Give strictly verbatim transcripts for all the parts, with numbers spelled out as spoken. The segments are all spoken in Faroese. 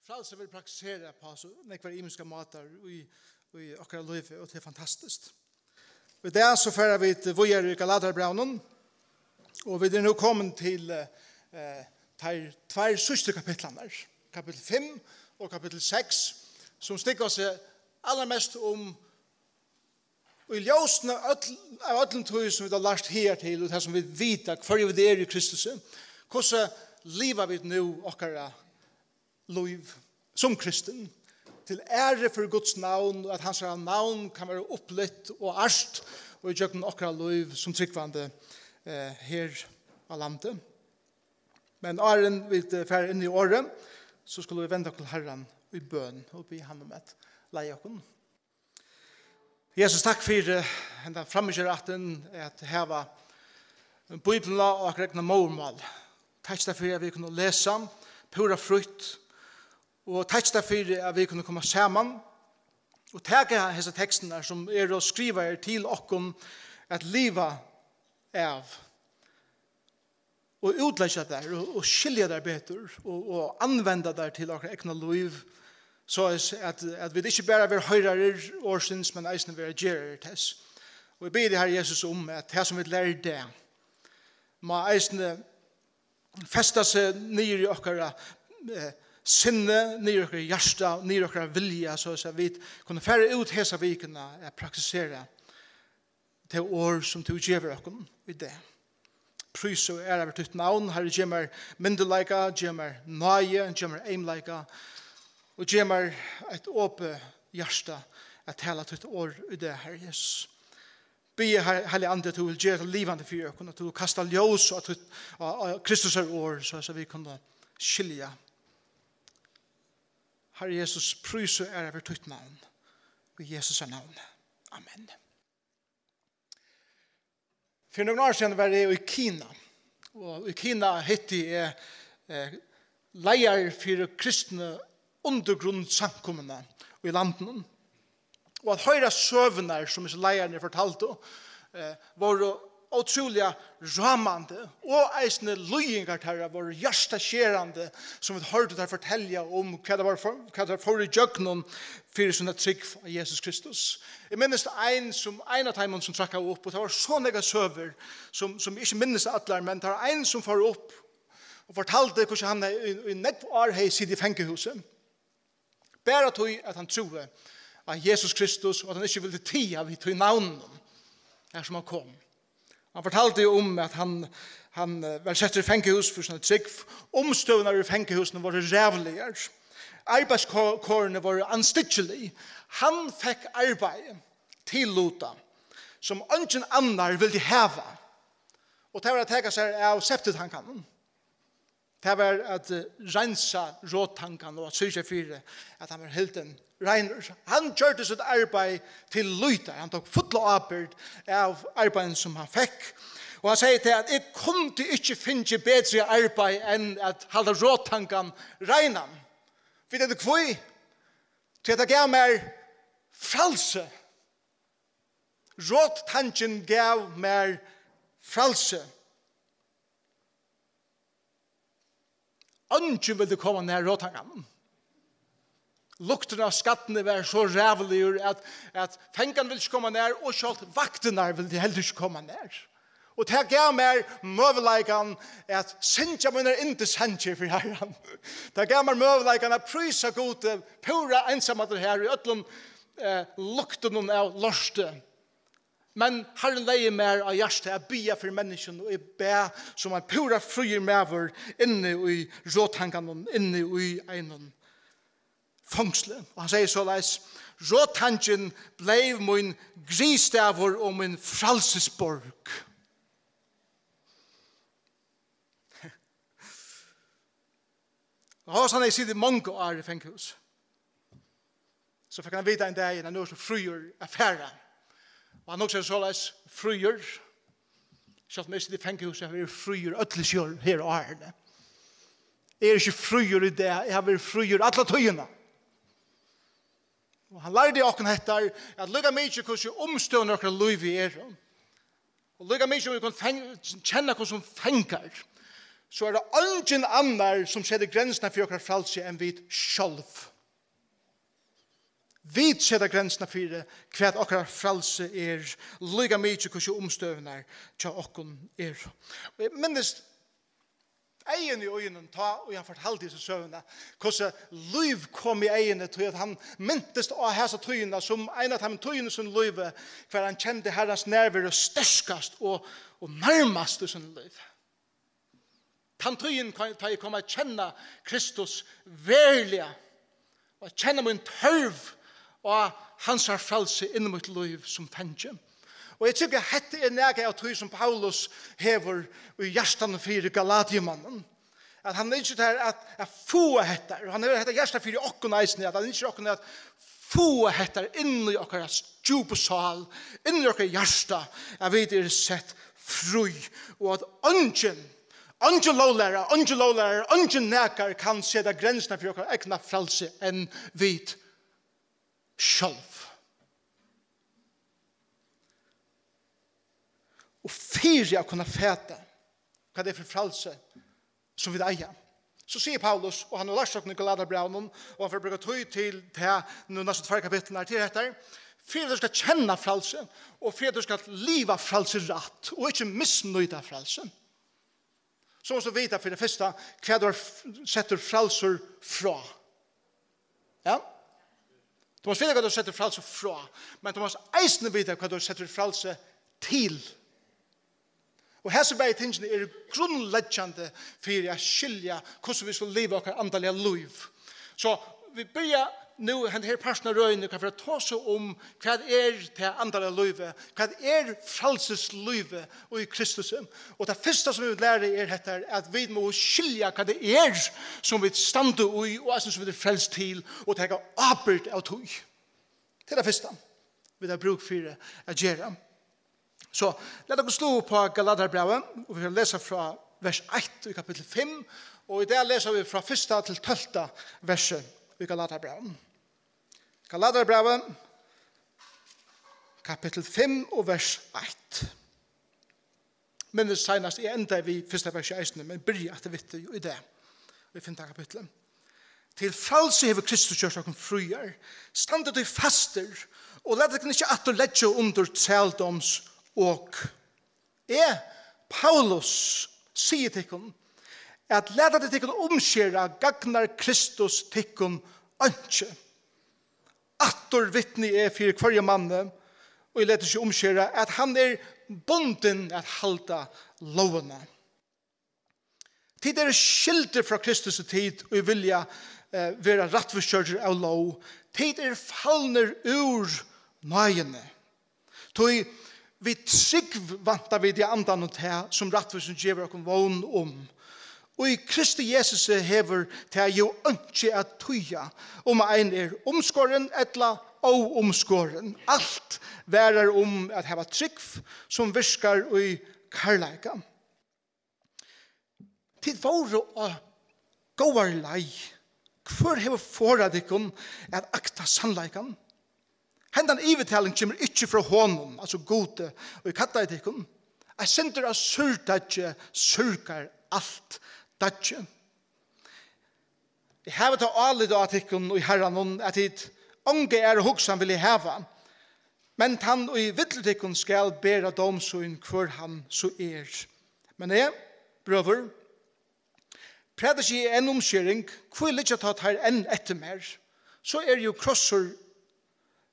Frælsi verður praktiserað á so nógvar ymiskar mátar í, í okkara lívi, og tað er fantastiskt. Og í dag so fara vit víðari í Galatiabrævinum, og vit eru nú komin til, eh, teir tveir síðstu kapitlarnar, kapitul fimm og kapitul seks, sum snúgva seg allarmest um Og í ljósinum av øll, av øllum tí, sum vit hava lært higartil, og tað, sum vit vita, hvørji vit eru í Kristusi, hvussu liva vit nú okkara lív sum kristin, til æru fyri Guds navn, og at hansara navn kann vera upplyft og ært, og ígjøgnum okkara lív sum trúgvandi, eh, her á landi. Men áðrenn vit, eh, fara inn í orðið, so skulu vit venda okkum til Harran í bøn og biðja hann um at leiða okkum. Jesus, takk fyri, eh, henda framíhjárættin at hava Bíbliuna á okkara egna móðurmál. Takk fyri at vit kunnu lesa púra frítt, og takk fyri at vit kunnu koma saman og taka hesar tekstirnar, sum eru skrivaðir til okkum at liva av, og útleggja tær og, og skilja tær betur og, og anvenda tær til okkara egna lív, so at, at vit ikki bara verða hoyrarar orðsins, men eisini verða gerarar tess. Og eg biði teg, Harri Jesus, um at tað, sum vit læra í dag, má eisini festa seg niður í okkara, eh, sinni, niður í okkara hjarta, niður í okkara vilja, so at vit kunnu fara út hesa vikuna at praktisera tey orð, sum tú gevur okkum í dag. Prís og æra veri títt navn, Harri, gev mær myndugleika, gev mær náði, gev mær eymleika, og gev mær eitt opið hjarta at tala títt orð í dag, Harri Jesus. Biði, Har-, Heilagi Andi, at tú vil gera tað livandi fyri okkum, at tú vil kasta ljós á títt, á, á Kristusar orð, so at vit kunnu skilja. Harri Jesus, prís og æra veri títt navn, í Jesusar navni. Amen. Fyri nøkrum árum síðan var eg í Kina, og í Kina hitti eg, eh, leiðarar fyri kristnu undirgrunnssamkomuna í landinum. Og at hoyra søgurnar, sum hesir leiðararnir fortaldu, eh, vóru ótrúliga rámandi, og eisini líðingar teirra vóru hjartaskerandi, sum vit hoyrdu teir fortelja um hvat teir vóru for, hvat teir fóru ígjøgnum fyri sína trúgv á Jesus Kristus. Eg minnist ein, sum, ein av teimum, sum trakkaði upp, og tað vóru so nógvar søgur, sum, sum eg ikki minnist allar, men tað var ein, sum fór upp og fortaldi, hvussu hann í, í nógv ár hevði sitið í fangahúsi. Bara tí, at hann trúði á Jesus Kristus, og at hann ikki vildi tiga við tí navninum, har sum hann kom. Hann fortaldi um, at hann, hann, eh, var settur í fangahús fyri sína trúgv. Umstøðurnar í fangahúsinum vóru ræðuligar. Arbeiðskorini vóru andstyggilig. Hann fekk arbeiði til luta, sum eingin annar vildi hava. Og tað var at taka sær av septiktankanum. Tað var at, eh, reinsa rottangan og at syrgja fyri, at hann var hildin reinur. Hann gjørdi sítt arbeiði til lýtar. Hann tók fulla ábyrgd av arbeiðinum, sum hann fekk. Og hann segði til, at eg kundi ikki fingið betri arbeiði enn at halda rottangan reinan. Veit tú hví? Tí at tað gav mær frælsi. Rottangin gav mær frælsi. Eingin vildi koma nær rottanganum. Luktin av skaddini var so ræðuligur, at, at fangarnir vildu ikki koma nær, og sjálvt vaktirnar vildu heldur ikki koma nær. Og tað gav mær møguleikan at syngja mínar yndisansir fyri Harran. Tað gav mær møguleikan at prísa Gud, eh, púra einsamallur her í øllum, eh, luktunum av lorti. Men Harrin legði mær á hjartað at biðja fyri menniskjum, og eg bað sum ein púra fríur maður inni í rottanganum, inni í einum fongsli. Og hann segði soleiðis: "Rottangin bleiv mín griðstaður og mín frælsisborg." Og hóast hann hevði sitið mong ár í fangahúsi, so fekk hann at vita ein dagin, at nú er so fríur at fara. Og hann hugsaði soleiðis: "Fríur? Sjálvt um eg siti í fangahúsi, havi eg verið fríur øll hesi ár, her árini. Eg eri ikki fríur í dag, eg havi verið fríur alla tíðina." Og hann lærdi okkum hetta, at líka mikið hvussu umstøðurnar í okkara lívi eru, og líka mikið um vit kunnu fang-, kenna okkum sum fangar, so er tað eingin annar, sum setir grensina fyri okkara frælsi enn vit sjálv. Vit seta grensina fyri, hvat okkara frælsi er, líka mikið hvussu umstøðurnar hjá okkum eru. Og eg minnist eyguni í honum, tá og hann fortaldi hesa søguna, hvussu lív kom í eyguni, tí at hann mintist á hesa tíðina sum eina av teimum tíðunum í sínum lívi, hvar hann kendi Harrans nærveru sterkast og, og nærmast í sínum lívi. Tann tíðin, tá eg kom at kenna Kristus veruliga, og at kenna mín tørv og hansara frælsi inn í mítt lív sum fangi. Og eg trúgvi, at hetta er nakað av tí, sum Paulus hevur í hjartanum fyri Galatiumonnum. At hann ynskir tær at, at fáa hetta, og hann hevur hetta hjarta fyri okkum eisini, at hann ynskir okkum at fáa hetta inn í okkara djúpu sál, inn í okkara hjarta, at vit eru sett frí, og at eingin, eingin lóglæra, eingin lóglæra, eingin nakar kann seta grensina fyri okkara egna frælsi enn vit sjálv. Og fyri at kunna fata, hvat er fyri frælsi, sum vit eiga. So sigur Paulus, og hann hevur lært okkum í Galatarbrævinum, og hann fer at brúka tíð til tað nú næstu tveir kapitlurnar, til hetta, fyri at tú skal kenna frælsi, og fyri at tú skal liva frælsi rætt, og ikki misnýta frælsi. So mást tú vita fyri tað fyrsta, hvat tú ert f-, settur frælsur frá. Ja? Tú mást vita, hvat tú ert settur frælsur frá, men tú mást eisini vita, hvat tú ert settur frælsi til. Og hesi bæði tingini eru grundleggjandi fyri at skilja, hvussu vit skulu liva okkara andaliga lív. So, vit byrja nú, henda her partin av røðini, hvat fyri at tosa um, hvat er tað andaliga lívið, hvat er frælsislívið í Kristusi. Og tað fyrsta, sum vit læra, er hetta, at vit mugu skilja, hvat tað er, sum vit standa í, og eisini sum vit eru frelst til, og taka ábyrgd av tí. Tað er tað fyrsta, vit hava brúk fyri at gera. So, lat okkum sláa upp á Galatarbrævið, og vit fara at lesa frá vers eitt í kapittul fimm, og í dag lesa vit frá fyrsta til tólvta versi í Galatarbrævinum. Galatarbrævið, kapittul fimm og vers eitt. Minnist seinast, eg endaði við fyrsta versi eisini, men byrja aftur við tí í dag, í fimta kapitli. Til frælsi hevur Kristus gjørt okkum fríar. Standið tí fastir, og latið tykkum ikki aftur leggja undir trældóms ok. Eg, Paulus, sigi tykkum, at lata tit tykkum umskera, gagnar Kristus tykkum einki. Aftur vitni eg fyri hvørjum manni, og eg leti seg umskera, at hann er bundin at halda lógina. Tit eru skildir frá Kristus, tit ið vilja, eh, vera rættvísgjørdir av lóg. Tit eru falnir úr náðini. Tí við trúgv vænta vit í Andanum tað, sum rættvísin gevur okkum vón um. Og í Kristi Jesusi hevur tað jú einki at týða, um ein er umskorin ella óumskorin. Alt varðar um at hava trúgv, sum virkar í kærleika. Tit vóru á góðari leið. Hvør hevur forðað tykkum at akta sannleikan? Hendan yvirtalan kemur ikki frá honum, altso Gudi, ið kallaði tykkum. Eitt sindur av súrdeiggj súrgar alt deiggið. Eg havi tá álit á tykkum í Harranum, at tit onga aðra hugsan vilja hava, men tann, ið vill tykkum, skal bera dóm sín, hvør hann so er. Men eg, brøður, prædiki eg enn umskering, hví liggja tá teir enn eftir mær? So er jú krossur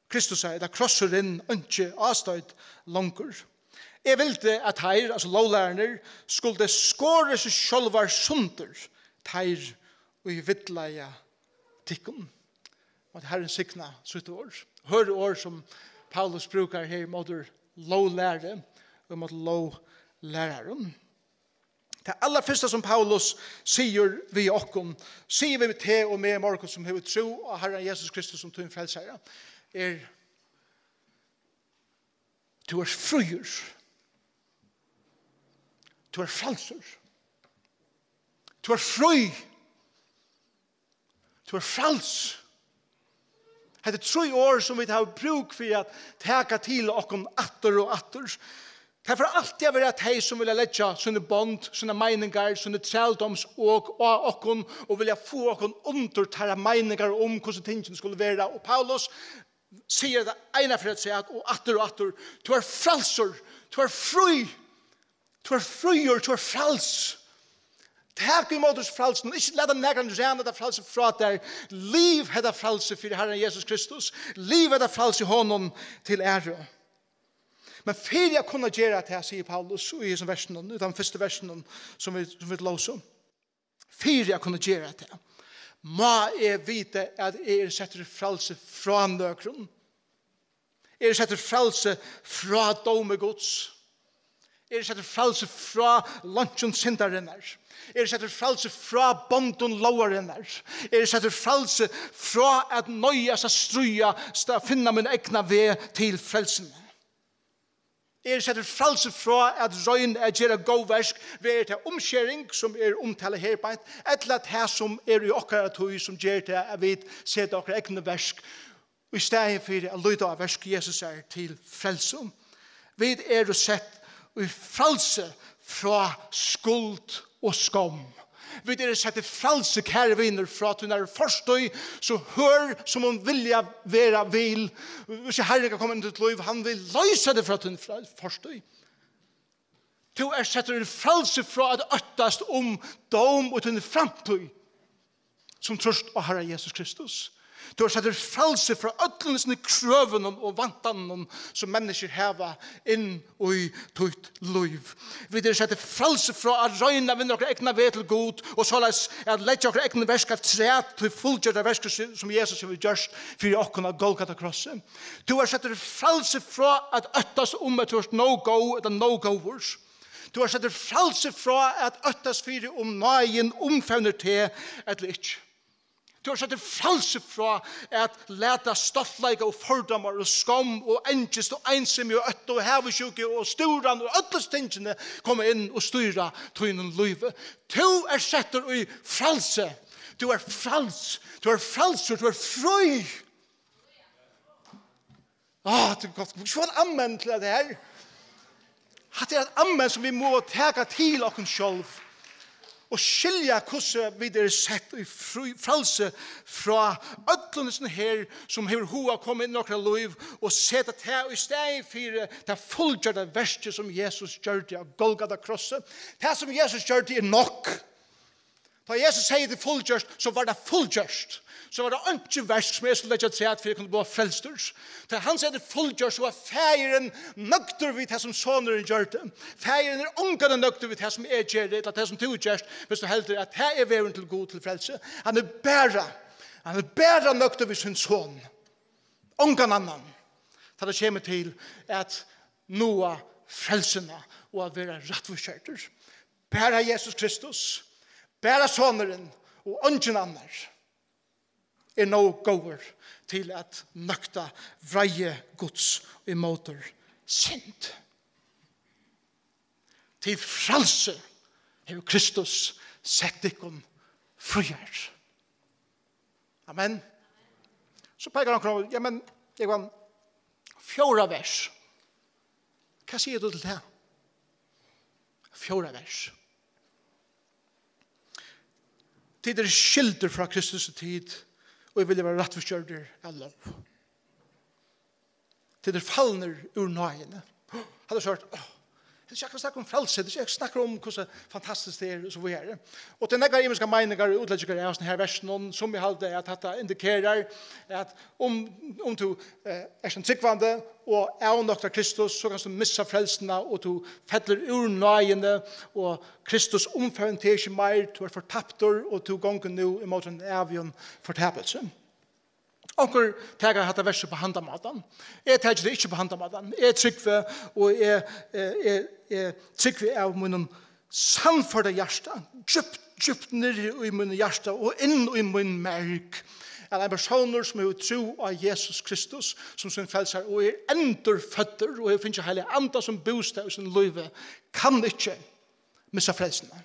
Kristusar, ella krossurin, einki ástoyt longur. Eg vildi, at teir, altso lóglærararnir, skuldu skorið seg sjálvar sundur, teir, ið villleiða tykkum. Og at Harrin signa sítt orð. Hørð orð, sum Paulus brúkar her ímóti lóglæru og ímóti lóglærarum. Tað allarfyrsta, sum Paulus sigur við okkum, sigur við teg og meg í morgun, sum hevur trú á Harran Jesus Kristus sum tín frelsara, er: Tú ert fríur. Tú ert frælsur. Tú ert frí. Tú ert fræls. Hetta eru trý orð, sum vit hava brúk fyri at taka til okkum aftur og aftur. Tað fer altíð at vera tey, sum vilja leggja síni bond, sínar meiningar, síni trældómsok á okkum og vilja fáa okkum undir teirra meiningar um, hvussu tingini skulu vera. Og Paulus sigur tað eina ferð afturat og aftur og aftur: Tú ert frælsur, tú ert frí, tú ert fríur, tú ert fræls. Tak ímóti frælsinum, ikki lata nakran ræna tað frælsi frá tær. Liv hetta frælsi fyri Harran Jesus Kristus. Liv hetta frælsi honum til æru. Men fyri at kunna gera tað, sigur Paulus í hesum versinum, í teimum fyrstu versunum, sum vit, sum vit lósu, fyri at kunna gera tað, má eg vita at eg eri settur í frælsi frá nøkrum. Eg eri settur í frælsi frá dómi Guds. Eg eri settur í frælsi frá leinkjum syndarinnar. Eg eri settur í frælsi frá bondum lógarinnar. Eg eri settur í frælsi frá at noyðast at stríða, sta-, finna mín egna veg til frelsuna. Eg eri settur í frælsi frá at royna at gera góð verk, veri tað umskering, sum er umtalað her beint, ella tað, sum er í okkara tíð, sum ger tað, at vit seta okkara egnu verk í staðin fyri at líta á verk Jesusar til frelsu. Vit eru sett í frælsi frá skuld og skomm. Vit eru sett í frælsi, kæri vinur, frá tínari fortíð, so hørð sum hon vilja vera vil. Hvis Harrin kann koma inn í títt lív, hann vil loysa teg frá tín fra-, fortíð. Tú ert settur í frælsi frá at óttast um dóm og tín framtíð, sum trýrt á Harra Jesus Kristus. Tú ert settur í frælsi frá øllum sínum krøvunum og vantanunum, sum menniskjur hava inn í títt lív. Vit eru sett í frælsi frá at royna at vinna okkara egna veg til Gud, og soleiðis at leggja okkara egnu verk afturat, tí fullgjørda verk, sum Jesus hevur gjørt fyri okkum á Golgata krossi. Tú ert settur í frælsi frá at óttast um, at tú ert nóg góð ella nóg góður. Tú ert settur í frælsi frá at óttast fyri, um náðin umfevnir teg ella ikki. Tú ert settur í frælsi frá at lata stoltleika og fordómar og skomm og angist og einsemi og ótta og havisjúku og stúran og øll hesi tingini koma inn og stýra tínum lívi. Tú ert settur í frælsi. Tú ert fræls. Tú ert frælsur. Tú ert frí. Á, tað er gott. Vit fáa eitt amen til tað her. Hatta er eitt amen, sum vit mugu taka til okkum sjálv. Og skilja, hvussu vit eru sett í frí, frælsi frá øllum hesum her, sum hevur hug at koma inn í okkara lív, og seta tað í staðin fyri tað fullgjørda verkið, sum Jesus gjørdi á Golgata krossi. Tað, sum Jesus gjørdi, er nokk. Tá Jesus segði, "Tað er fullgjørt", so var tað fullgjørt. So var tað einki verk, sum eg skuldi leggja afturat fyri at kunna blíva frelstur. Tá hann segði, "Tað er fullgjørt", so var Faðirin nøgdur við tað, sum Sonurin gjørdi. Faðirin er ongantíð nøgdur við tað, sum eg geri, ella tað, sum tú gert, hvis tú heldur at tað er vegurin til Gud, til frelsi. Hann er bara, hann er bara nøgdur við sín Son. Ongan annan. Tá tað kemur til at náa frelsuna og at vera rættvísgjørdur. Bara Jesus Kristus, bara Sonurin og eingin annar er nóg góður til at nøkta vreiði Guds ímóti synd. Til frælsi hevur Kristus sett tykkum fríar. Amen. So peikar hann okkum, ja, men, eg vann fjórða vers. Hvat sigur tú til tað? Fjórða vers. Tit eru skildir frá Kristus, tit, og vilja vera rættvísgjørdir av lóg. Tit eru falnir úr náðini. Hatta er so, áh, tað er ikki akkurát snakk um frælsi, tað er ikki snakk um hvussu fantastiskt tað er, og so víðari. Og tað eru nógvar ymiskar meiningar og útleggingar av hesum her versunum, sum eg haldi at hatta indikerar, at um, um tú, eh, ert ein trúgvandi og avnoktar Kristus, so kanst tú missa frelsuna, og tú fellur úr náðini, og Kristus umfevnir teg ikki meir, tú ert fortaptur, og tú gongur nú ímóti einum ævigum fortapilsi. Onkur tekur hatta versið upp á handan mátan. Eg taki tað ikki upp á handan mátan. Eg trúgvi, og eg, eg, eg, eg trúgvi av mínum sannførda hjarta, djúpt, djúpt niðri í mínum hjarta og inn í mín merg, at ein persónur, sum hevur trú á Jesus Kristus sum sín frelsara og er endurføddur og hevur fingið Heilaga Anda sum bústað í sínum lívi, kann ikki missa frelsuna.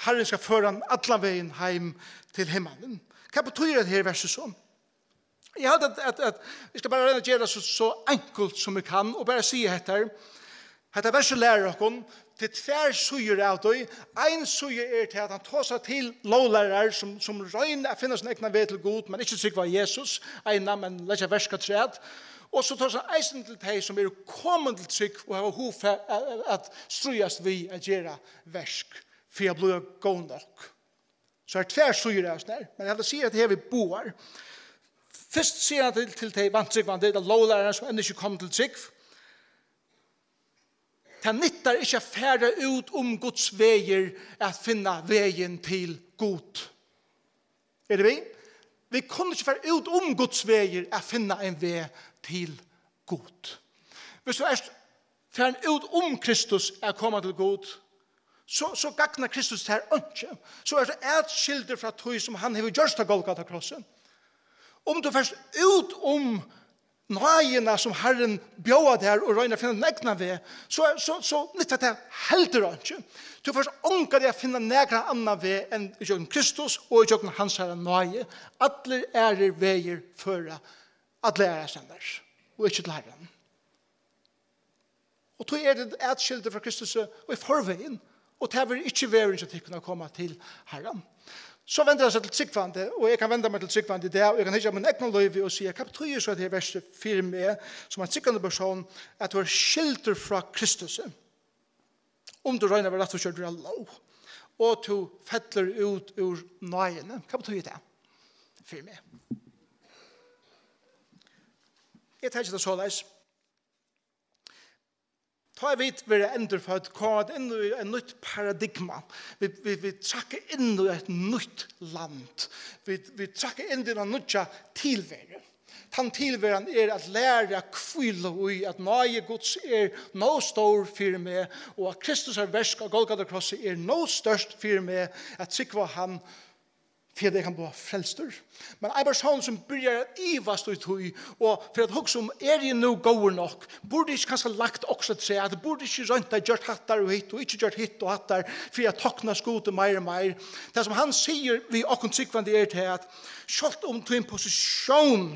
Harrin skal føra hann allan vegin heim til himmalin. Hvat betýðir hetta her versið so? Eg haldi, at, at, at eg skal bara royna at gera tað so, so einkult sum eg kann, og bara siga hetta her, Hetta versið lærir okkum, tað er tvær síður av tí. Ein síða er til, at hann tosar til lóglærarar, sum, sum royna at finna sín egna veg til Gud, men ikki trúgva á Jesus, eina, men leggja verk afturat. Og so tosar hann eisini til tey, sum eru komin til trúgv og hava hug fyri at, at, at stríðast við at gera verk, fyri at blíva góð nokk. So er tvær síður av hesum her, men eg haldi at siga, at her við báðar. Fyrst sigur hann til, til tey vantrúgvandi, ella lóglærararnar, sum enn ikki komu til trúgv: Tað nyttar ikki at fara út um Guds vegir at finna vegin til Gud. Eru tit við? Vit kunnu ikki fara út um Guds vegir at finna ein veg til Gud. Viss tú ert farin út um Kristus at koma til Gud, so, so gagnar Kristus tær einki. So ert tú atskildur frá tí, sum hann hevur gjørt á Golgata krossi. Um tú fert út um náðina, sum Harrin bjóðar tær, og roynir at finna tín egnan veg, so, so, so nyttar tað heldur einki. Tú fert ongantíð at finna nakran annan veg enn ígjøgnum Kristus og ígjøgnum hansara náði. Allir aðrir vegir føra allar aðrar staðir, og ikki til Harran. Og tí eru tit atskildir frá Kristusi í forvegin, og tað verður ikki vegurin hjá tykkum at koma til Harran. So vendir hann seg til trúgvandi, og eg kann venda mær til trúgvandi í dag, og eg kann hyggja at mínum egna lívi og siga: Hvat betýðir so hetta her versið fyri meg, sum ein trúgvandi persón, at tú ert skildur frá Kristusi? Um tú roynir at vera rættvísgjørdur av lóg, og tú fellur út úr náðini, hvat betýðir tað fyri meg? Eg taki tað soleiðis. Tá vit verða endurfødd, koma vit inn í eitt nýtt paradigma. Vit, vit, vit trakka inn í eitt nýtt land. Vit, vit trakka inn í eina nýggja tilveru. Tann tilveran er at læra at hvíla í, at náði Guds er nóg stór fyri meg, og at Kristusar verk á Golgata krossi er nóg stórt fyri meg at trúgva á hann, fyri at eg kann blíva frelstur. Men ein persónur, sum byrjar at ivast í tí, og fer at hugsa um: Er eg nú góður nokk? Burdi eg ikki kanska lagt okkurt afturat? Burdi eg ikki roynt at gjørt hattar og hitt, og ikki gjørt hitt og hattar, fyri at toknast Gudi meir og meir? Tað, sum hann sigur við okkum trúgvandi, er tað, at sjálvt um tín positión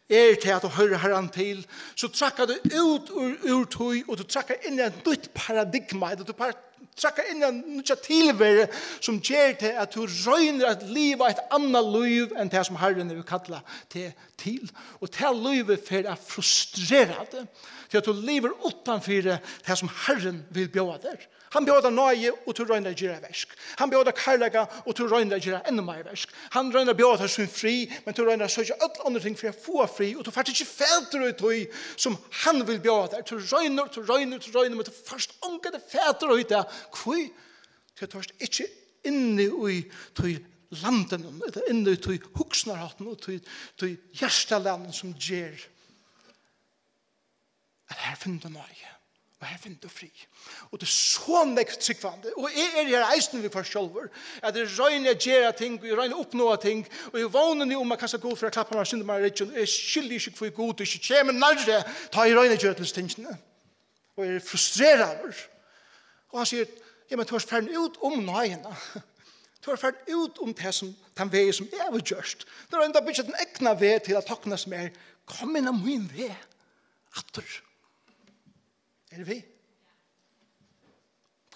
er tað, at tú hoyrir Harran til, so traðkar tú út úr, úr tí, og tú traðkar inn í eitt nýtt paradigma, ella tú par-, traðkar inn í eina nýggja tilveru, sum ger tað, at tú roynir at liva eitt annað lív enn tað, sum Harrin hevur kallað teg til. Og tað lívið fer at frustrera teg, tí at tú livir uttan fyri tað, sum Harrin vil bjóða tær. Hann bjóðar tær náði, og tú roynir at gera verk. Hann bjóðar tær kærleika, og tú roynir at gera enn meir verk. Hann roynir at bjóða tær sín frið, men tú roynir at søkja øll onnur ting fyri at fáa frið, og tú fært ikki fatur í tí, sum hann vil bjóða tær. Tú roynir, tú roynir, tú roynir, men tú fært ongantíð fatur í tað. Hví? Tí at tú ert ikki inni í tí landinum, ella inni í tí hugsanarháttinum og tí, tí hjartalagnum, sum ger at her finnur tú náði, og her finnur tú frið. Og tað er so nógv trúgvandi, og eg eri her eisini viðhvørt sjálvur, at eg royni at gera ting, og eg royni at uppnáa ting, og eg vóni nú um, at kanska Gud fer at klappa mær á skuldrina, og eg skilji ikki, hví Gud ikki kemur nærri, tá eg royni at gera til hesi tingini. Og eg eri frustreraður. Og hann sigur: Ja, men tú ert farin út um náðina. Tú ert farin út um tað sum, tann vegin sum eg havi gjørt. Tú roynir at byggja tín egna veg til at toknast mær. Kom inn á mín veg aftur. Eru vit við?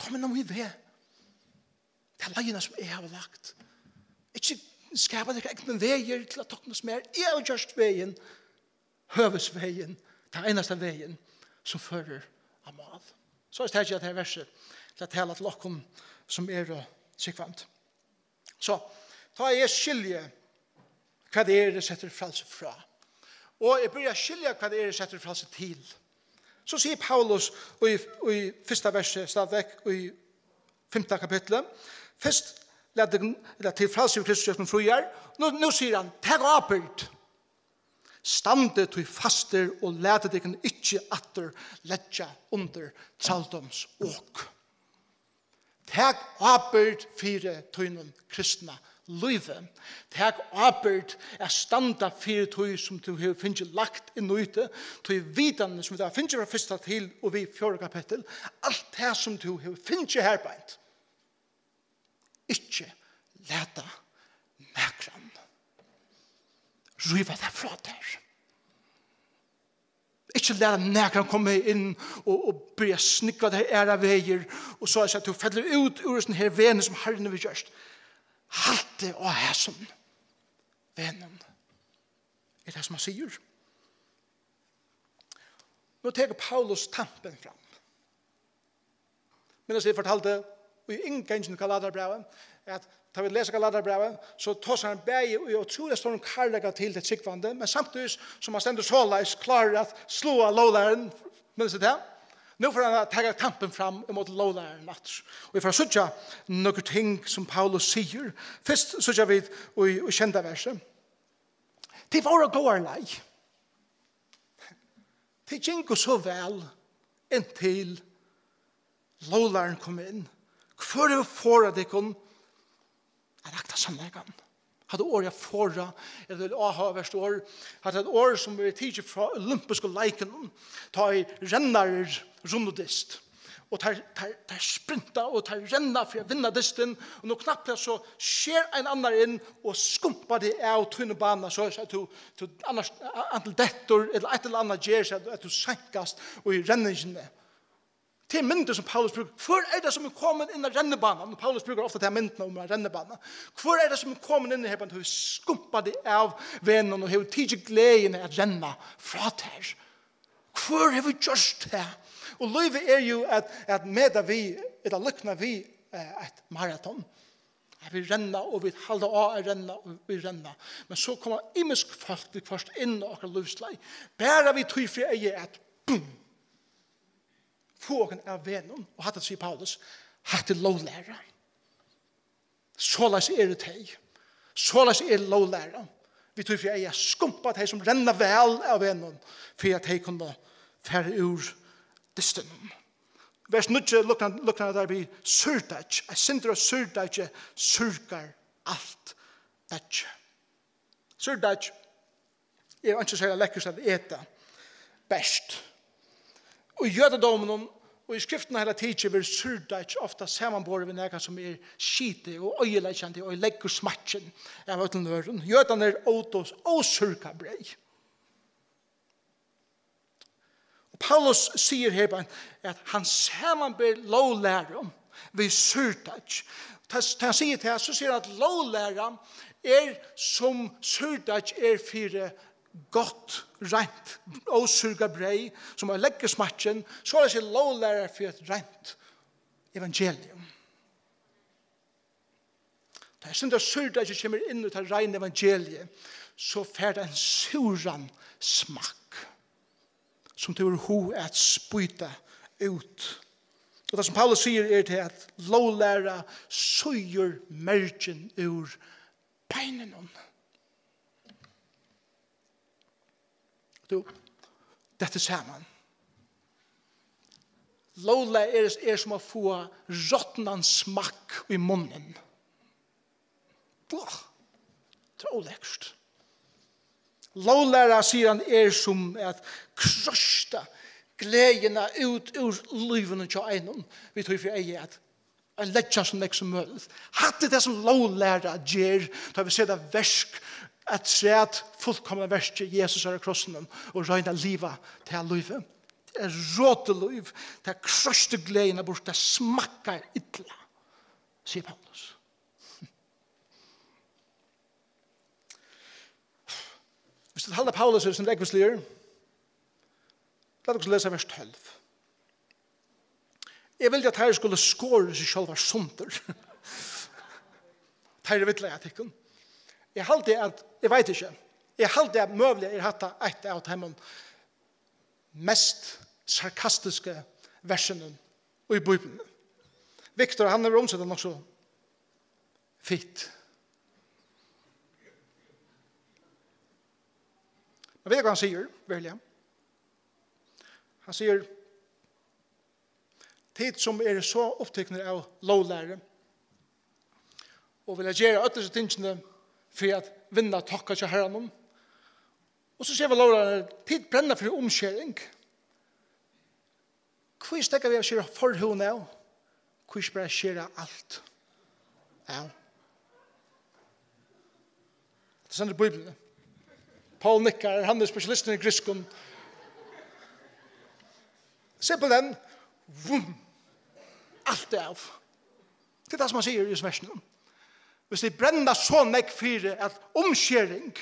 Kom inn á mín veg. Ta leiðina sum eg havi lagt. Ikki skapa tínar egnu vegir til at toknast mær. Eg havi gjørt vegin, høvuðsvegin, tann einasta vegin sum førir á mál. So eg taki hetta her versið til at tala til okkum sum eru trúgvandi. So, tá eg skilji, hvat eg eri settur frælsur frá, og eg byrji at skilja, hvat eg eri settur frælsur til, so sigur Paulus í, í fyrsta versi, stadigvekk í fimta kapitli: Fyrst lat tykkum, ella til frælsi við Kristus, gjørt tykkum fríar. Nú, nú sigur hann: Tak ábyrgd. Standið tí fastir og latið tykkum ikki aftur leggja undir trældómsok. Tak ábyrgd fyri tínum kristna lívi. Tak ábyrgd at standa fyri tí, sum tú hevur fingið lagt inn í teg, tí vitanina, sum vit hava fingið frá fyrsta til og við fjórða kapittul, alt tað, sum tú hevur fingið her beint. Ikki lata nakran ríva tað frá tær. ikki lata nakran koma inn og, og byrja at snúgva tær aðrar vegir, og so at tú fellur út úr hesum her vegnum sum Harrin hevur gjørt. Halt teg á hesum vegnum, er tað, sum hann sigur. Nú tekur Paulus tampin fram. Minnist, eg fortaldi í innganginum til Galatiabrævið, at tá vit lesa Galatiabrævið, so tosar hann bæði í ótrúliga stórum kærleika til tey trúgvandi, men samtíðis sum hann stendur soleiðis klárur at sláa lóglæraran, minnist tað? Nú fer hann at taka tampin fram ímóti lóglæraranum aftur. Og vit fara at síggja nøkur ting, sum Paulus sigur. Fyrst síggja vit í, í sjeynda versi. Tit vóru á góðari leið. Tit gingu so væl, inntil lóglærarin kom inn. Hvør hevur forðað tykkum at akta sannleikan? Hatta orðið at forða er eitt áhugavert orð. Hatta er eitt orð, sum er tikið frá olympisku leikunum, tá ið rennarar runnu dyst. Og teir, teir, teir sprinta, og teir renna fyri at vinna dystin, og nú knappliga so sker ein annar inn og skumpar teg av tínum bana, so at tú, tú annars a-, antin dettur, ella eitt ella annað ger, so at, at tú seinkast í renningini. Tað er myndin, sum Paulus brúkar. Hvør er tað, sum er komin inn á rennibanan? Og Paulus brúkar ofta ta myndina um ein rennibana. Hvør er tað, sum er komin inn her, og hevur skumpað teg av vegnum og hevur tikið gleðina at renna frá tær? Hvør hevur gjørt tað? Og lívið er jú at, at meta við, ella líkna við, eh, eitt maraton. At vit renna, og vit halda á at renna, og vit renna. Men so koma ymisk fólk viðhvørt inn á okkara lívsleið. Bara við tí fyri eyga at, bum, fáa okkum av vegnum. Og hatta sigur Paulus, hatta er lóglæra. Soleiðis eru tey. Soleiðis er lóglæra. Við tí fyri eyga at skumpa tey, sum renna væl av vegnum, fyri at tey kunnu fara úr dystinum. Vers níggju, líknar, líknar tað við súrdeiggj. Eitt sindur av súrdeiggi súrgar alt deiggið. Súrdeiggj er einki serliga lekkurt at eta, bert. Og í jødadóminum og í skriftunum heila tikið verður súrdeiggj ofta samanborið við nakað, sum er skitið og oyðileggjandi og leggur smakkin av øllum øðrum. Jødarnir ótu ósúrgað breyð. Og Paulus sigur her bara, at hann samanber lóglæru við súrdeiggj. Tá, tá hann sigur tað, so sigur hann, at lóglæra er, sum súrdeiggj er fyri gott, reint, ósúrgað breyð, sum er leggur smakkin, soleiðis er lóglæra fyri eitt reint evangelium. Tá eitt sindur av súrdeiggj kemur inn í tað reina evangeliið, so fær tað ein súran smakk, sum tú hevur hug at spýta út. Og tað, sum Paulus sigur, er tað, at lóglæra sýgur mergin úr beinunum. Tú, dettur saman. Lóglæra er, er sum at fáa rotnan smakk í munnin. Boh, tað er ólekkurt. Lóglæra, sigur hann, er sum at krosta gleðina út úr lívinum hjá einum, við tí fyri eyga at, at leggja so nógv sum møguligt. Hatta er tað, sum lóglæra ger, tá vit seta í verk afturat fullkomna verkið, Jesus á krossinum, og royna at liva tað lívið. Tað er rotið lív, tað kroystir gleðina burt, tað smakkar illa, sigur Paulus. Viss tú heldur, Paulus er sum ógvusligur, lat okkum lesa vers tólv. Eg vildi, at teir skuldu skorið seg sjálvar sundur. Teir eru villleiðir av tykkum. Eg haldi, at, eg veit ikki, eg haldi, at møguliga er hatta eitt av teimum mest sarkastiska versunum í Bíbliuni. Viktor, hann hevur umsett tað nokk so fitt. Men veit tú, hvat hann sigur, veruliga? Hann sigur, tit sum eru so upptiknir av lóglæru og vilja gera øll hesi tingini fyri at vinna tokka hjá Harranum. Og so sigur lóglærarin, tit brenna fyri umskering. Hví steðga vit at skera forhúðina av? Hví ikki bara skera alt av? Tað stendur í Bíbliuni. Paul nikkar, hann er spesialistur í grikskum. Simpelthen, vum, alt av. Tað er tað, sum hann sigur í hesum versinum. Viss tit brenna so nógv fyri, at umskering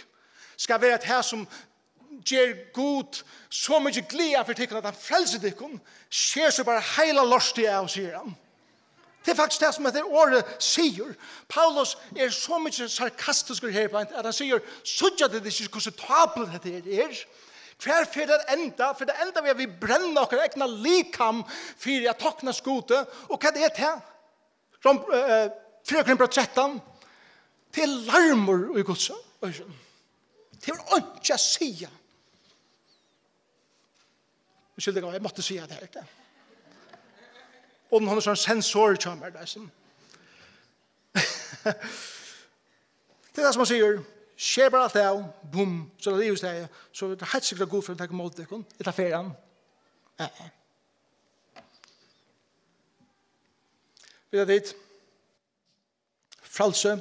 skal vera tað, sum ger Gud so mikið glaðan fyri tykkum, at hann frelsir tykkum, sker so bara heila lortið av, sigur hann. Tað er faktiskt tað, sum hetta orðið sigur. Paulus er so mikið sarkastiskur her, at hann sigur: Síggja tit ikki, hvussu tápuligt hetta her er? Hvar fer tað at enda? Fer tað at enda við, at vit brenna okkara egna likam fyri at toknast Gudi? Og hvat er tað? Rom-, eh, eh, fjórða Korintbræv trettan. Tað er larmur í Guds oyrum. Tað hevur einki at siga. Unnskyld, eg mátti siga tað her. Og hann er sånn sensor hjá mær, tað er sum. Tað er tað, sum hann sigur: Sker bara alt av, bum, so er tað liðugt, so er tað heilt sikkurt, at Gud fer at taka ímóti tykkum. Ella fer hann? Eh, eh. Vita tit? Frælsi.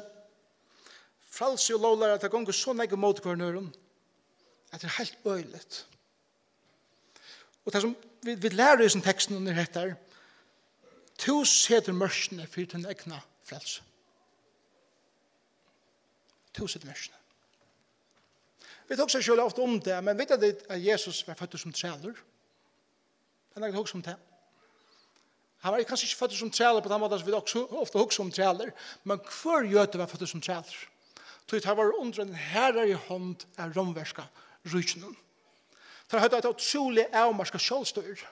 Frælsi og lóglæra, tað gongur so nógv ímóti hvørjum øðrum, at tað er heilt øgiligt. Og tað, sum vit, vit læra í hesum tekstum, er hetta her: Tú setur mørkini fyri tín egna frælsi. Tú setur mørkini. Vit hugsa sjálv ofta um tað, men vita tit, at Jesus var føddur sum trælur? Hevur nakar hugsað um tað? Hann var kanska ikki føddur sum trælur á tann mátan, sum vit okkum ofta hugsa um trælur, men hvør jødi var føddur sum trælur? Tí teir vóru undir einari harðari hond av rómverska ríkinum. Teir høvdu eitt ótrúliga avmarkað sjálvstýri.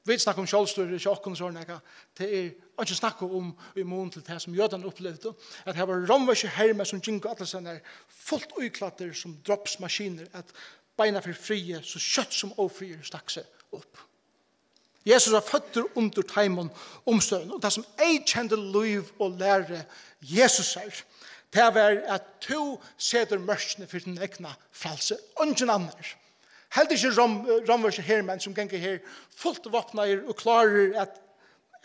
Vit snakka um sjálvstýri hjá okkum, so er nakað, tað er einki snakk um í mun til tað, sum jødarnir upplivdu, at har vóru rómverskir hermenn, sum gingu allastaðni fult íklæddir sum drápsmaskinur, at beina fyri friði, so skjótt sum ófriður stakk seg upp. Jesus var føddur undir teimum umstøðum, og tað, sum eyðkendi lív og læru Jesusar, tað var, at tú setur mørkini fyri tín egna frælsi, eingin annar. Heldur ikki rom-, rómverskir hermenn, sum ganga her fult vápnaðir og klárir at,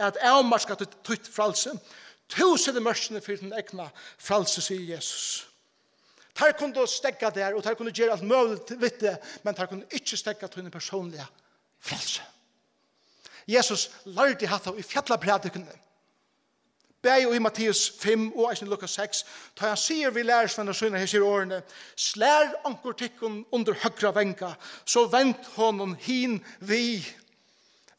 at avmarka títt, títt frælsi. Tú setur mørkini fyri tín egna frælsi, sigur Jesus. Teir kundu steðga tær, og teir kundu gera alt møguligt við teg, men teir kundu ikki steðga tínum persónliga frælsi. Jesus lærdi hatta í fjallaprædikuni. Bæði í Matteus fimm og eisini Lukas seks, tá hann sigur við lærisveinar sínar hesi orðini: Slær onkur tykkum undir høgra vanga, so vend honum hin við.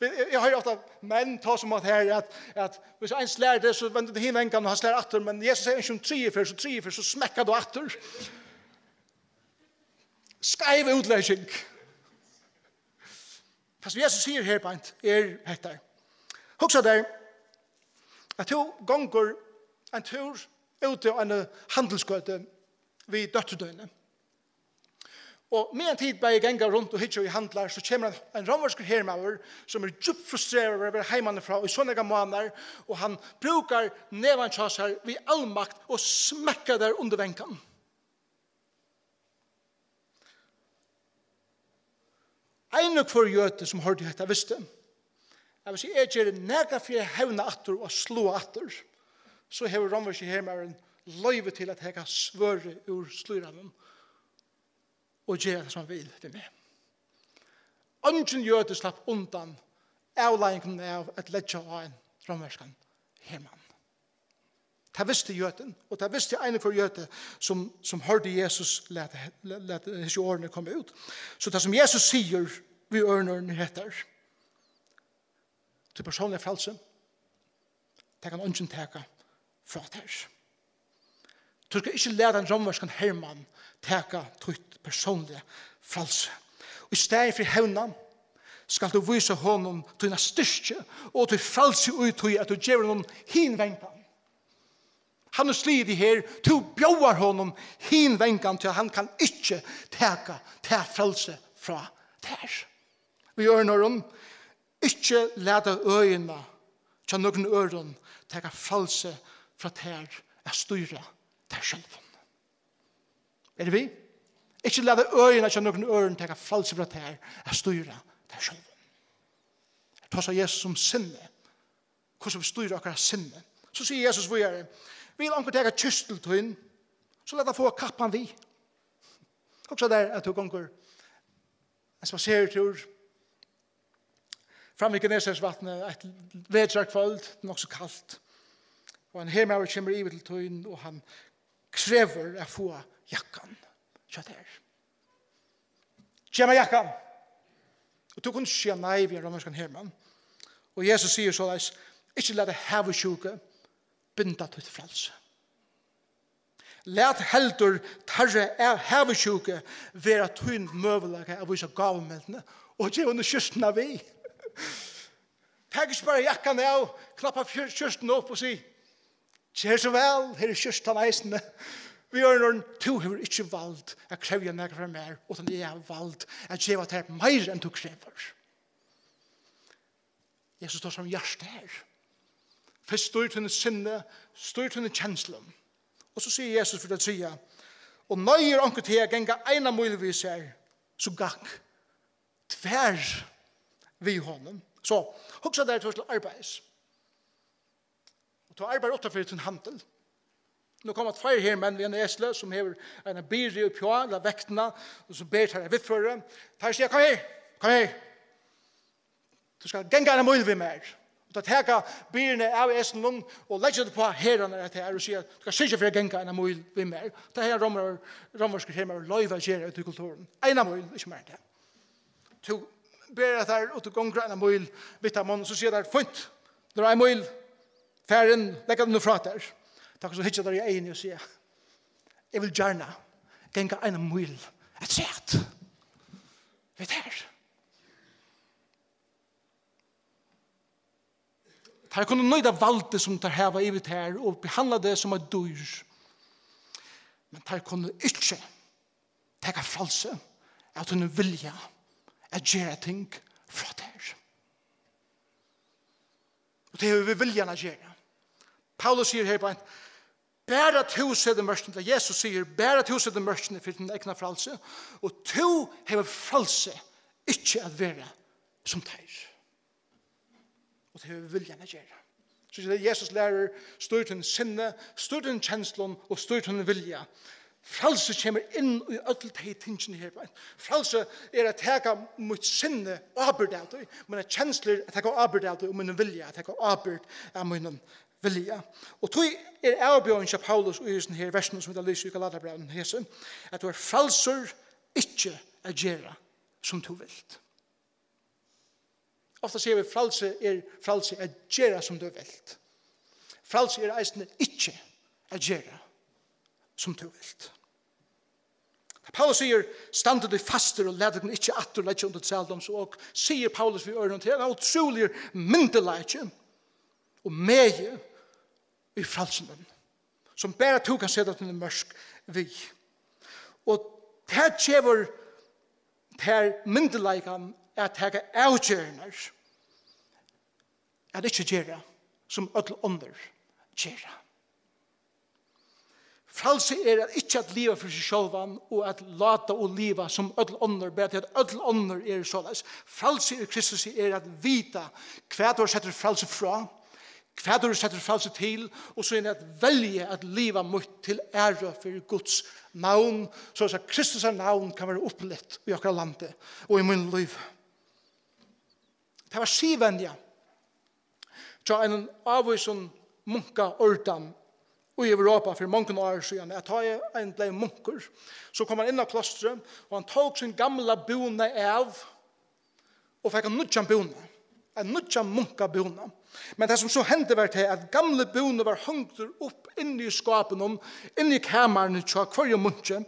Eg, eg, eg hoyri ofta menn tosa um at her, at, at viss ein slær teg, so vendur tú hin vangan, og hann slær aftur, men Jesus sigur ikki um triðju ferð, so triðju ferð, so smekkar tú aftur. Skeiv útlegging. Tað, sum Jesus sigur her beint, er hetta: Hugsa tær, at tú gongur ein túr úti á eini handilsgøtu við dóttur tíni. Og meðan tit bæði ganga runt og hyggja í handlar, so kemur ein, ein rómverskur hermaður, sum er djúpt frustreraður yvir at vera heimanífrá í so nógvar mánaðir, og hann brúkar nevan hjá sær við almakt og smekkar tær undir vangan. Ein og hvør jødi, sum hoyrdi hetta, visti, at viss eg geri nakað fyri at hevna aftur og at sláa aftur, so hevur rómverski hermaðurin loyvi til at taka svørðið úr slíðrinum og gera tað, sum hann vil við meg. Eingin jødi slapp undan avleiðingunum av at leggja á ein rómverskan hermann. Tað visti jødin, og tað visti ein og hvør jødi, sum, sum hoyrdi Jesus lata, lata hesi orðini koma út. So tað, sum Jesus sigur við orðini, er hetta: Títt persónliga frælsi, tað kann eingin taka frá tær. Tú skalt ikki lata ein rómverskan hermann taka títt persónliga frælsi. Og í staðin fyri hevna skalt tú vísa honum tína styrki og títt frælsi í tí, at tú gevur honum hin vangan. Hann hevur sligið teg her, tú bjóðar honum hin vangan, tí hann kann ikki taka tað frælsi frá tær. Við øðrum orðum, ikki lata øðina hjá nøkrum øðrum taka frælsi frá tær at stýra tær sjálvum. Eru tit við? Ikki lata øðina hjá nøkrum øðrum taka frælsi frá tær at stýra tær sjálvum. Tosar Jesus um sinni. Hvussu vit stýra okkara sinni. So sigur Jesus víðari: Vil onkur taka kystil tín, so lat hann fáa kappan við. Hugsa tær, at tú gongur ein spasertúr, fram við Genesaretvatnið eitt vetrarkvøld, nokk so kalt. Og ein hermaður kemur yvir til tín, og hann krevur at fáa jakkan hjá tær. Gev mær jakkan. Og tú kundi siga nei við ein rómverskan hermann. Og Jesus sigur soleiðis: Ikki lata havisjúku binda títt frælsi. Lat heldur teirra av havisjúku vera tín møguleika at vísa gávumeldini og geva honum skjúrtuna við. Tak ikki bara jakkan av, knappa fjør-, skjúrtuna upp og sig: Ger so væl, her er skjúrtan eisini. Við øðrum orðum, tú hevur ikki vald at krevja nakað frá mær, uttan eg havi vald at geva tær meira enn tú krevur. Jesus tosar um hjartað her. Fyrst stýr tíni sinni, stýr tíni kenslum. Og so sigur Jesus fyri tað triðja: Og noyðir onkur teg at ganga eina mílu við sær, so gakk tvær við honum. So, hugsa tær, tú ert til arbeiðis. Og tú arbeiðir uttanfyri tín handil. Nú koma tveir hermenn við einum esli, sum hevur eina byrðu uppi á, ella vektina, og sum ber tær viðføri. Teir siga: Kom her, kom her. Tú skalt ganga eina míl við mær. Og teir taka byrðuna av eslinum og leggja tað upp á herðarnar á tær og siga: Tú skalt syrgja fyri at ganga eina míl við mær. Tað hevði ein rómverskur hermaður loyvi at gera í tí kulturini. Eina míl, ikki meira enn tað. Tú ber tær, og tú gongur eina míl við teimum, og so siga teir: Fínt, nú er ein míl farin, legg hana nú frá tær. Teir kunnu so hyggja tær í eyguni og siga: Eg vil gjarna ganga eina míl afturat við tær. Teir kunnu nýta valdið, sum teir hava yvir tær, og behandla teg sum eitt dýr. Men teir kunnu ikki taka frælsið av tínum vilja at gera ting frá tær. Og tað hevur við viljan at gera. Paulus sigur her beint: Bara tú setur mørkini, ella Jesus sigur: Bara tú setur mørkini fyri títt egna frælsi, og tú hevur frælsi ikki at vera sum teir. Og tað hevur við viljan at gera. So tað, Jesus lærir: Stýr tíni sinni, stýr tínum kenslum og stýr tínum vilja. Frælsi kemur inn í øll tey tingini her. Frælsi er at taka mítt sinni ábyrgd av tí, mínar kenslur at taka ábyrgd av tí, og mín vilja at taka ábyrgd av mínum vilja. Og tí er avbjóðingin hjá Paulus í hesum her versunum, sum vit hava lisið í Galatarabrævinum, hesi, at tú ert frælsur ikki at gera sum tú vilt. Ofta siga vit, frælsi er frælsi at gera sum tú vilt. Frælsi er eisini ikki at gera sum tú vilt. Paulus sigur: Standið tí fastir og latið tykkum ikki aftur leggja undir trældóms ok, sigur Paulus við øðrum. Tað er ein ótrúligur myndugleiki og megi í frælsinum, sum bara tú kanst seta tíni mørk við. Og tað gevur tær myndugleikan at taka avgerðirnar, at ikki gera sum øll onnur gera. Frælsi er at ikki at liva fyri seg sjálvan og at láta og liva sum øll onnur, bara tí at øll onnur eru soleiðis. Frælsi í Kristusi er at vita hvat tú ert settur frælsi frá, hvat tú ert settur frælsi til, og so er at velja at liva mítt til æru fyri Guds navn, soleiðis at Kristus navn kann vera upplift í okkara landi og í mínum lívi. Tað var siðvenja hjá einum ávísum munkaordan í Europa fyri mongum árum síðan, at tá ein bleiv munkur, so kom hann inn á klostrið, og hann tók sín gamla búna av og fekk ein nýggjan búna, ein nýggjan munkabúna. Men tað, sum so hendi, var tað, at gamli búnin var hongdur upp inni í skápinum, inni í kamarinum hjá hvørjum munki,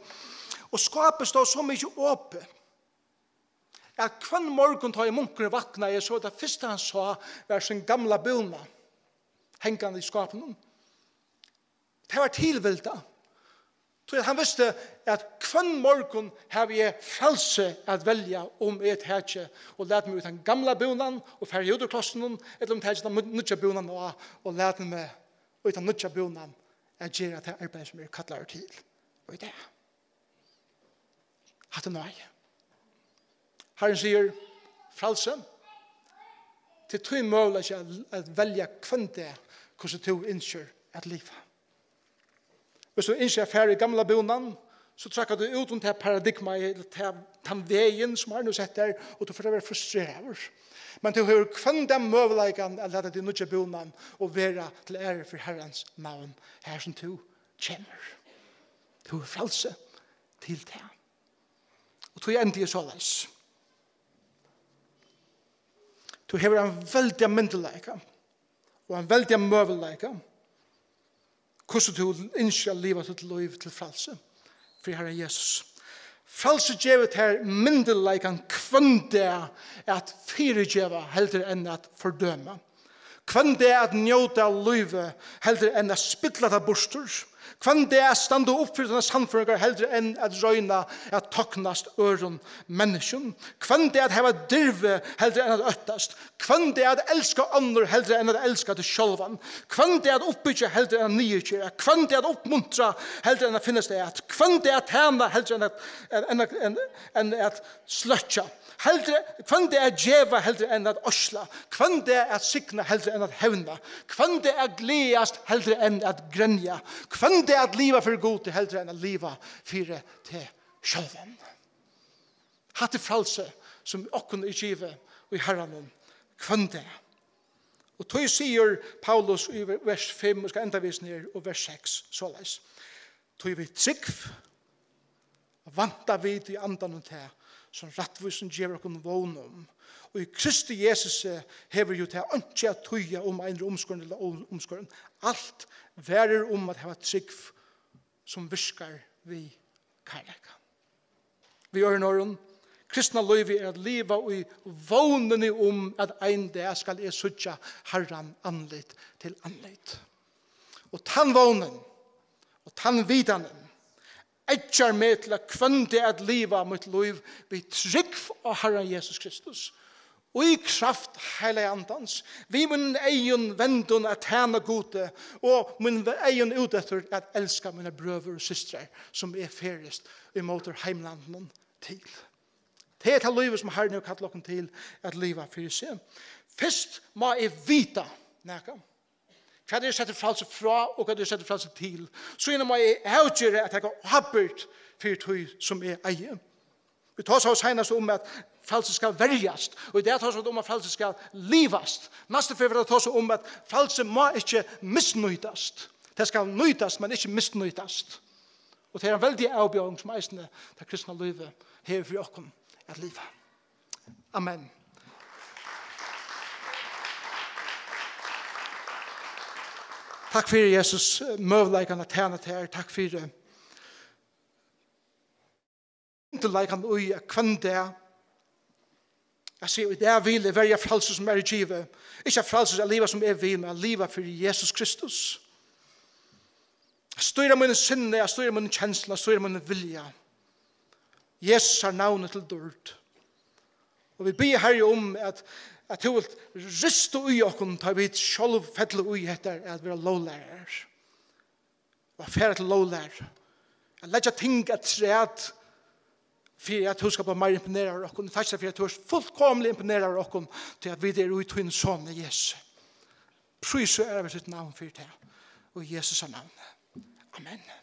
og skápið stóð so mikið opið, at hvønn morgun, tá ið munkurin vaknaði, so var tað fyrsta, hann sá, var sín gamla búna hangandi í skápinum. Tað var tilvildað. Tí at hann visti, at hvønn morgun havi eg frælsi at velja, um eg taki og lati meg í tann gamla búnan og fari út úr klostrinum, ella um eg taki tann nýggja búnan á og lati meg í tann nýggja búnan at gera tað arbeiði, sum eg eri kallaður til í dag. Hatta er nei. Harrin sigur: Frælsi, tað er tín møguleiki at, at velja hvønn dag, hvussu tú ynskir at liva. Viss tú ynskir at fara í gamla búnan, So traðkar tú út um tað paradigmaið, ella tað, tann vegin, sum Harrin hevur sett har, og tú fert at vera frustreraður. Men tú hevur hvønn dag møguleikan at lata teg í nýggja búnan og vera til æru fyri Harrans navn, har sum tú kemur. Tú hevur frælsi til tað. Og tí endi eg soleiðis. Tú hevur ein veldigan myndugleika og ein veldigan møguleika, hvussu tú ynskir at liva títt lív til frælsi fyri Harra Jesus. Frælsi gevur tær myndugleikan hvønn dag at fyrigeva heldur enn at fordøma. Hvønn dag at njóta lívið heldur enn at spilla tað burtur. Hvønn dag at standa upp fyri tínar sannføringar heldur enn at royna at toknast øðrum menniskjum. Hvønn dag at hava dirvi heldur enn at óttast. Hvønn dag at elska onnur heldur enn at elska teg sjálvan. Hvønn dag at uppbyggja heldur enn at niðurgera. Hvønn dag at uppmuntra heldur enn at finna staðið. Hvønn dag at tæna heldur enn at, enn, enn, enn, enn at sløkkja. Heldur, hvønn dag at geva heldur enn at oyðsla. Hvønn dag at signa heldur enn at hevna. Hvønn dag at gleðast heldur enn at grenja. Hvønn dag at liva fyri Gud heldur enn at liva fyri teg sjálvan. Hatta er frælsi, sum okkum er givið í Harranum hvønn dag. Og tí sigur Paulus í vers fimm, og skal enda við her, og vers seks, soleiðis. Tí við trúgv vænta vit í andanum tað, sum rættvísin gevur okkum vón um. Og í Kristi Jesusi hevur jú tað einki at týða, um ein er umskorin ella óumskorin. Alt verður um at hava trúgv, sum virkar við kærleika. Við øðrum orðum, kristna lívið er at liva í vónini um, at ein dag skal eg síggja Harran andlit til andlit. Og tann vónin og tann vitanin eggjar meg til at hvønn dag at liva mítt lív við trúgv á Harran Jesus Kristus, í kraft Heilaga Andans, við mínum eygum vendum at tæna Gudi, og mínum eygum út eftir at elska mínar brøður og systrar, sum eg ferðist ímóti heimlandinum til. Tað er tað lívið, sum Harrin hevur kallað okkum til at liva fyri seg. Fyrst má eg vita nakað. Hvat er sett frælsi frá, og hvat er sett frælsi til? Síðan má eg avgera at taka ábyrgd fyri tí, sum eg eigi. Vit tosaðu seinast um, at frælsi skal verjast, og í dag tosa vit um, at frælsi skal livast. Næstu ferð fara vit at tosa um, at frælsi má ikki misnýtast. Tað skal nýtast, men ikki misnýtast. Og tað er ein veldig avbjóðing, sum eisini tað kristna lívið hevur fyri okkum at liva. Amen. Takk fyri, Jesus, møguleikan at tæna tær. Takk fyri myndugleikan í at hvønn dag at siga, í dag vil eg verja frælsi, sum er givið. Ikki at frælsi at liva, sum eg vil, men at liva fyri Jesus Kristus. At stýra míni sinni, at stýra míni kenslur, at stýra míni vilja. Jesusar navni til dýrd. Og vit biðja, Harri, um at, at tú vilt rista í okkum, tá vit sjálv fella í hetta at vera lóglærarar. Og at fara til lóglæru. At leggja ting afturat, fyri at tú skal blíva meira imponeraður av okkum. Takk fyri at tú ert fullkomiliga imponeraður av okkum, tí at vit eru í tínum Soni Jesu. Prís og æra veri títt navn fyri tað. Og í Jesusar navni. Amen.